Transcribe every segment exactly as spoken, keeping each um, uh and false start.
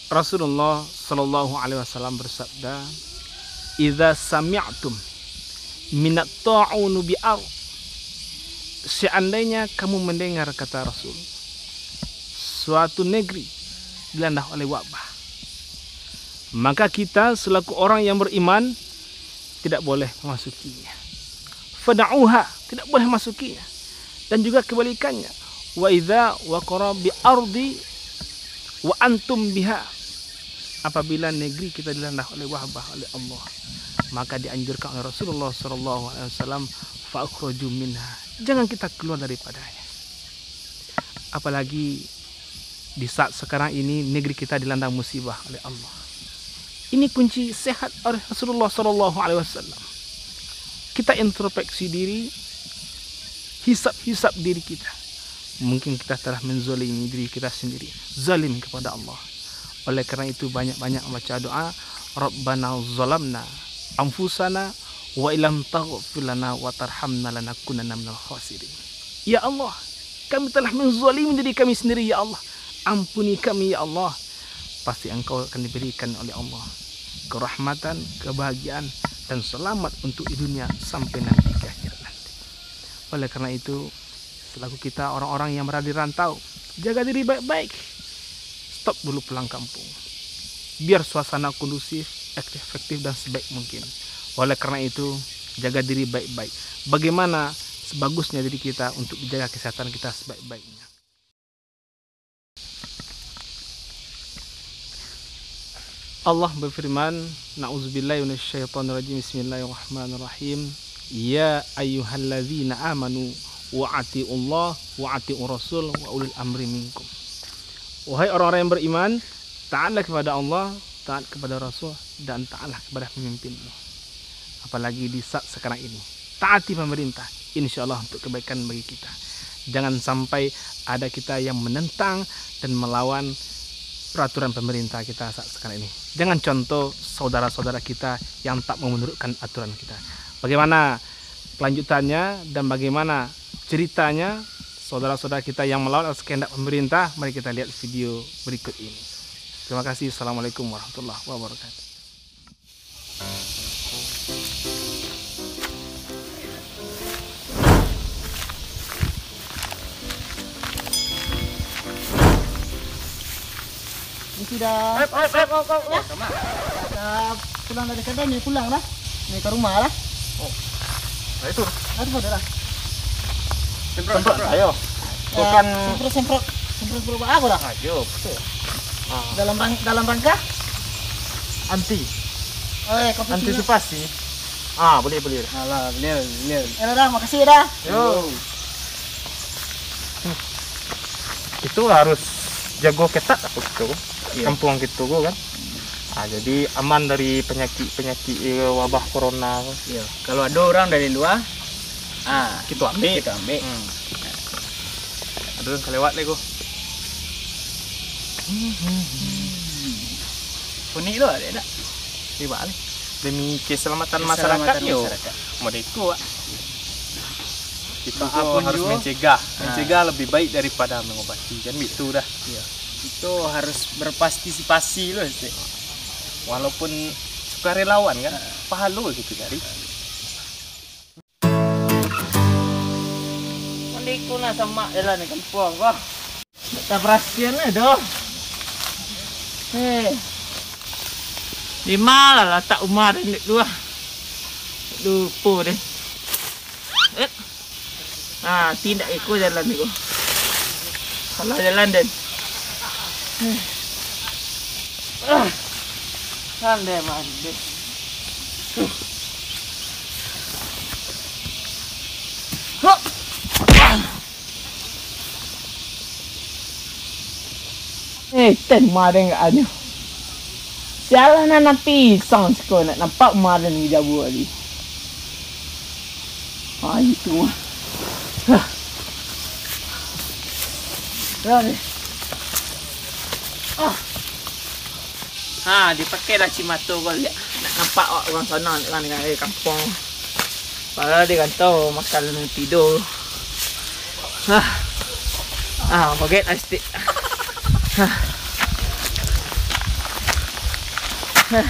Rasulullah sallallahu alaihi wasallam bersabda, "Idza sami'tum minat ta'unu bi ardh," seandainya kamu mendengar, kata Rasul, suatu negeri dilanda oleh wabah, maka kita selaku orang yang beriman tidak boleh memasukinya. Fada'uha, tidak boleh masukinya. Dan juga kebalikannya, wa idza waqara bi ardi wa antum biha. Apabila negeri kita dilanda oleh wabah oleh Allah, maka dianjurkan oleh Rasulullah sallallahu alaihi wasallam, fa akhruju minha. Jangan kita keluar daripadanya. Apalagi di saat sekarang ini negeri kita dilanda musibah oleh Allah. Ini kunci sehat oleh Rasulullah sallallahu alaihi wasallam. Kita introspeksi diri, hisab-hisab diri kita. Mungkin kita telah menzalimi diri kita sendiri, zalim kepada Allah. Oleh karena itu, banyak-banyak membaca doa, "Rabbana zalamna anfusana wa illam taghfir lana wa tarhamna lanakunanna minal khasirin." Ya Allah, kami telah menzalimi diri kami sendiri, ya Allah. Ampuni kami, ya Allah. Pasti Engkau akan diberikan oleh Allah kerahmatan, kebahagiaan, dan selamat untuk di dunia sampai nanti ke akhirat nanti. Oleh karena itu, selaku kita orang-orang yang berada di rantau, jaga diri baik-baik. Stop dulu pulang kampung. Biar suasana kondusif, efektif, dan sebaik mungkin. Oleh karena itu, jaga diri baik-baik. Bagaimana sebagusnya diri kita untuk menjaga kesehatan kita sebaik-baiknya. Allah berfirman, na'udzubillahi minasyaitonirrajim, bismillahirrahmanirrahim. Ya ayyuhalladzina amanu wa atiullah wa atiur rasul wa ulil amri minkum. Wahai orang-orang yang beriman, taatlah kepada Allah, taat kepada Rasul, dan taatlah kepada pemimpinmu. Apalagi di saat sekarang ini, taati pemerintah, insya Allah untuk kebaikan bagi kita. Jangan sampai ada kita yang menentang dan melawan peraturan pemerintah kita saat sekarang ini. Jangan contoh saudara-saudara kita yang tak mau menurutkan aturan kita. Bagaimana kelanjutannya dan bagaimana ceritanya saudara-saudara kita yang melawan atas kehendak pemerintah? Mari kita lihat video berikut ini. Terima kasih. Assalamualaikum warahmatullahi wabarakatuh. Ini sudah. Hop, hop, hop, hop, hop. Sudah pulang dari kedai, ni pulang lah. Ni ke rumah lah. Oh. Nah, itu. Aduh, ada lah. Semprot, semprot, ayo. Ya, bukan semprot, semprot. Semprot, semprot apa dah? Ayo, betul. Ah. Dalam rang-, dalam rangka? Anti. Oh, eh, kau antisipasi. Ah, boleh, boleh. Alah, boleh, boleh. Eh, dah, makasih dah. Yo. Itu harus jago ketat aku tu. Iya. Kampung kita tu kan. Ah, jadi aman dari penyakit-penyakit, eh, wabah corona tu. Iya. Kalau ada orang dari luar, ah, kita ambil. Kita ambil. Hmm. Ada orang kelewat lagi. Unik tu, ada tak? Hebat ni. Demi keselamatan masyarakat, keselamatan yo. Masyarakat. Modeko, Wak. Kita tu harus mencegah. Ha. Mencegah lebih baik daripada mengobati. Kan begitu dah. Iya. Kita harus berpartisipasi dulu, Cik. Walaupun sukarelawan kan, ha, pahala kita cari. Mandi ku nah samak jalan di kampuang ko. Tak berasihan ni doh. Eh. Di ma lah latak umah den dek tu ah. Lupo den. Eh. Ah, tindak iko jalan iko. Salah jalan den. Eh. Ah. Kan den mandi. Eh, ten maring anyo. Sialah nan pisang siko nak nampak maring di jabu tadi. Ah, itu mah. Hah. Dah ni. Ah. Ha, dipakailah cimato ko liak. Nak nampak awak urang sono, urang di kampuang. Padahal di rantau makan tido. Ha. Ha, baget lah sitik. Ha. Ko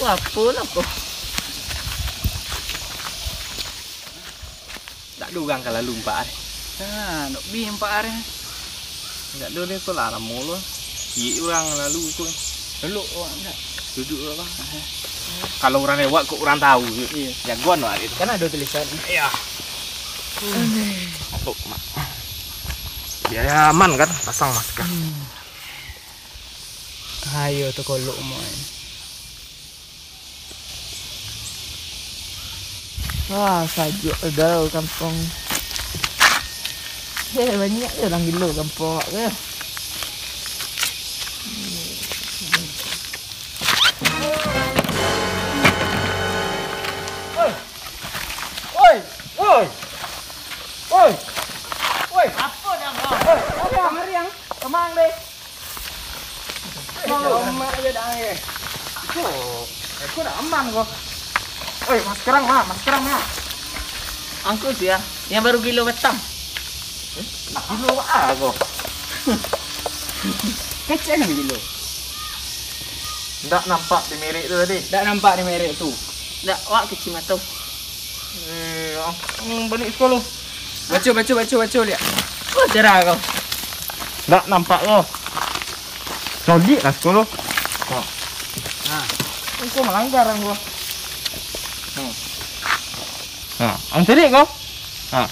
apo lah ko? Ndak ado urang ka lalu ampek ari. Nah, ndak bi ampek ari. Ndak ado deh, ko lah lamo lo. Ciek urang lalu ko. Duduk awak ndak? Duduk lo, Bang. Kalau urang lewat kok urang tahu. Iyo. Jagoan lo ari tu. Kan ado tulisan. Iyo. Masuk, Mak. Biar aman kan, pasang masker. Ayo tu kolok mo. Wah, sajuak dah kampuang. Eh, banyak je urang gilo kampuang awak tu. Oi, oi, oi, oi. Apo dah kau? Oi, ariang, ariang. Kamang deh. Kau amat aja dah, eh. Kau, kau dah aman kau. Oi, maskerang mah, maskerang mah. Angku sia, yang baru gilo batang. Eh, gilo apa kau? Kecek nan gilo. Ndak nampak di merek tu tadi. Ndak nampak di merek tu. Ndak, awak kecil mato. Eh, ah, hmm, balik sekolah. Baco, baco, baco, baco liak. Oh, cerah kau. Ndak nampak kau. Colik lah sekolah. Ha. Ha. Kau melanggar kan kau. Ha. Ha, ang cari kau. Ha.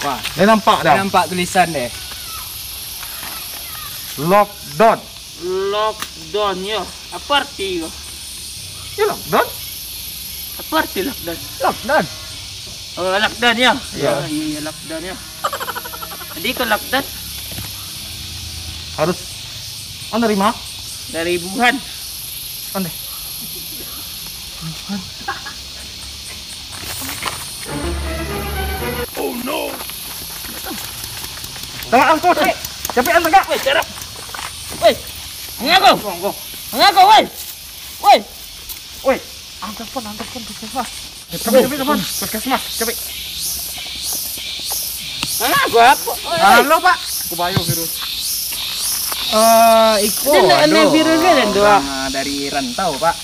Wah, dah nampak dah. Dah nampak tulisan deh. Lockdown. Lockdown yo. Apa arti ko? Ya, lockdown. Apa arti lockdown? Lockdown. Oh, lockdown yo. Iya. Oh, iya, lockdown yo. Jadi ko lockdown harus, oh, dari mana? Dari Wuhan. Onde. Oh no. Tengah angkot, weh. Capek ang tengah. Weh, carap. Weh. Ngaku. Ngaku, weh. Weh. Weh. Angkot pun, angkot pun, puskesmas. Capek, capek, telepon. Puskesmas, capek. Ngaku apo? Weh. Halo, Pak. Aku bayo virus. Eh, iko, aduh, virus kan tu, Pak? Urang dari rantau, Pak.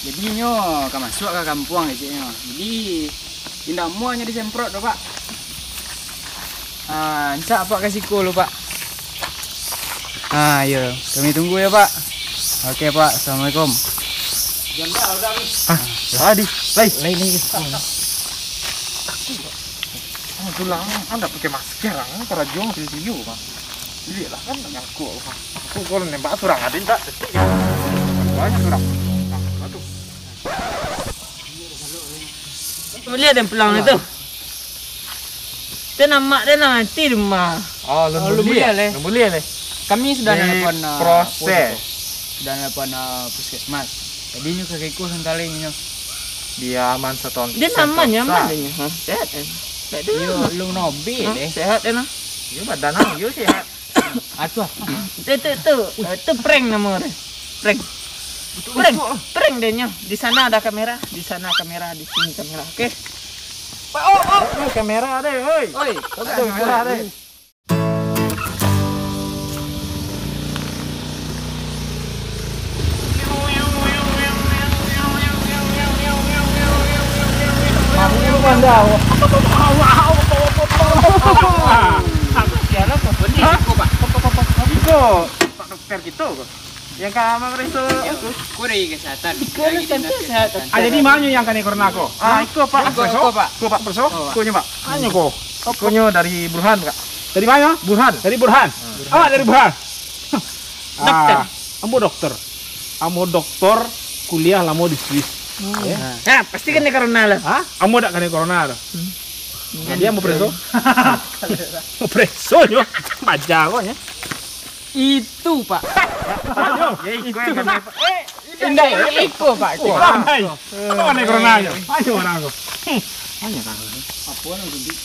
Jadi nyo ka masuak ka kampuang keceknyo. Jadi indak amuah nyo disemprot tu, Pak. Ah, ancak Apak ka siko lo, Pak. Ah, iyo. Kami tunggu yo, Pak. Oke, Pak. Assalamualaikum. Ah, tadi. Lai. Lai, lai. Oh, tulang, ang ndak pakai masker, ang karajo sini-sini, Pak. Liek lah kan, nyangkuk, Pak. Aku kalau nembak surang, ado ndak? Banyak surang. Nah, batu. Buliah den pulang itu. Tu amak den lah mati di rumah. Oh, alun buliah leh. Alun buliah leh. Kami sudah nelpon, ah, proses. Sudah nelpon, ah, puskesmas. Jadi nyo ka kiko santali nyo. Dia aman satahun. Dia aman, nyaman dia nyo. Ha, sehat kan? Baik tu. Yo, alun robek deh. Sehat den lah. Yo, badan ang yo sehat. Ah, tu ah. Tu, tu, tu. Eh, tu prank namo dia. Prank. Prank. Prank dia nyo. Di sana ada kamera, di sana kamera, di sini kamera. Oke. Oh, oh, oh, kamera deh, oi. Oi, ada kamera deh. Iko, Pak Dokter kito ko. Yang ka mamarikso. Ko dari kesehatan. Dari dinas kesehatan. Ah, jadi ma nyo yang kanai corona ko? Ah, iko, Pak. Iko, iko, Pak. Iko, Pak. Perso? Iko nyo, Pak. Anyo ko. Iko nyo dari Burhan, Kak. Dari ma? Burhan. Dari Burhan. Awak dari Burhan. Dokter. Ah, ambo dokter. Ambo dokter kuliah lamo di Swiss. Oh. Ya. Nah, pasti kanai corona lah. Hah? Ambo dak kanai corona tu. Hmm. Nah, dia mau preso. Mau preso nyo. Baca ko nyo. Itu, Pak. Ayo, ya, iko yang kanai, Pak. Eh, indak, iko, Pak. Iko. Hai. Apa kanai corona nyo? Ayo, urang ko. Ayo, urang ko. Apa nang duduk?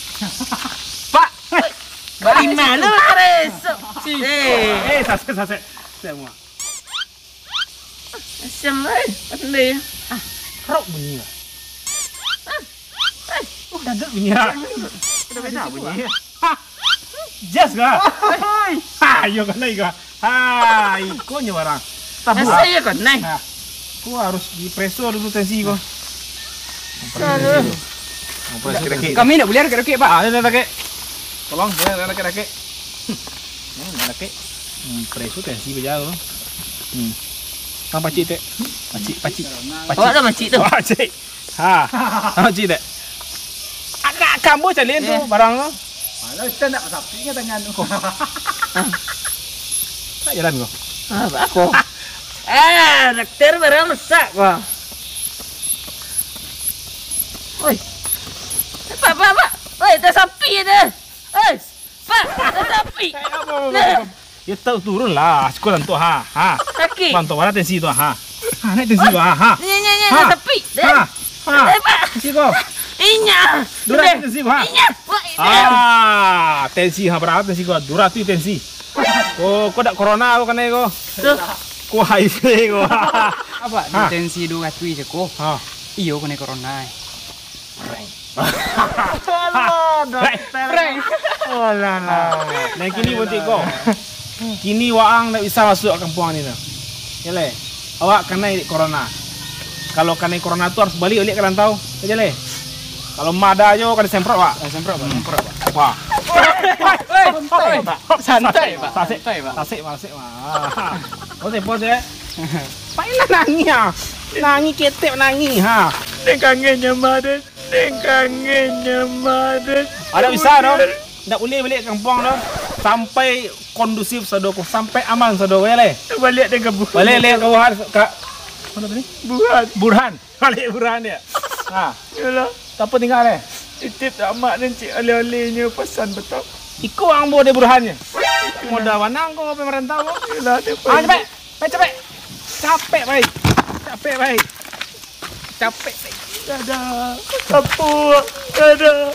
Pak. Bali mano, Pak Res? Eh. Eh, sasek, sasek. Semua. Asam, eh. Pandai. Ah, rok bunyi lah. Ah. Eh. Oh, dadut bunyi lah. Beda-beda bunyi. Hah? Jas kah? Oi. Ah, iyo kanai ko. Ha, iko nyo barang. Tabuah. Asa iyo kanai. Nah. Ko harus dipreso dulu tensi ko. Salah. Kami ndak buliah dakek-dakek, Pak. Ah, ndak dakek. Tolong, yo, dakek-dakek. Hmm, dakek. Hmm, preso tensi bajalan. Hmm. Tang pacik, Tek. Pacik, pacik. Pacik. Awak dah pacik tu. Pacik. Ha. Tang pacik, Tek. Agak kambuh calin tu, eh, barang tu. Alah, kita nak sapi ke tangan tu? Tak jalan ko. Ah, apa? Eh, dokter barang rusak ko. Oi. Pak, pak, pak. Oi, ada sapi ada. Oi, pak, ada sapi. Eh, apa, apa, apa, apa? Ya, tahu turun lah. Sekolah tu, ha, ha. Sakit. Bantu mana tensi tu, ha. Ha, naik tensi tu, ha, ha. Ni, ni, ni, ha, ada sapi. Ha. Ha. Eh, pak. Tensi ko. Inya. Dura tensi ko, ha. Inya. Wah, inya. Ah, tensi, ha, berapa tensi ko? Dura tu tensi. Ko, ko dak corona ko kanai ko. Tu. Ko H I V ko. Apa? Ha. Di tensi dua ratus je ko. Ha. Iyo kanai corona. Alah, dokter. Prank. Oh, lah, lah. Nah, kini butik ko. Kini waang ndak bisa masuk ka kampuang ni, nah. Ya, leh. Awak kanai dek corona. Kalau kanai corona tu harus balik, balik ka rantau. Aja, leh. Kalau mada jo kanai semprot, Pak. Eh, semprot, Pak. Hmm. Semprot, Pak. Wah. Santai, Pak. Santai, Pak. Tasik, Pak. Tasik, Pak. Ah. Oh, semprot, eh. Pailah nangih, ah. Nangih, ketek nangih, ha. Dek kangen nyo mah, dek. Dek kangen nyo mah, dek. Ada bisa, dong. Ndak buliah balik ka kampuang, dong. Sampai kondusif sado ko, sampai aman sado ko, ya, leh. Balik dek ka Wuhan. Balik, leh, ka Wuhan, ka, mana tadi? Burhan. Burhan. Balik Burhan, ya. Ha. Yalah. Siapa tinggal, leh? Titip amak dan cik oleh-oleh nyo pasan betul. Iko ang bawa dek Burhan, ya. Modal manang ko, sampai merantau ko. Yalah, dek. Ah, capek. Pai capek. Capek, pai. Capek, pai. Capek, pai. Dadah. Apo? Dadah.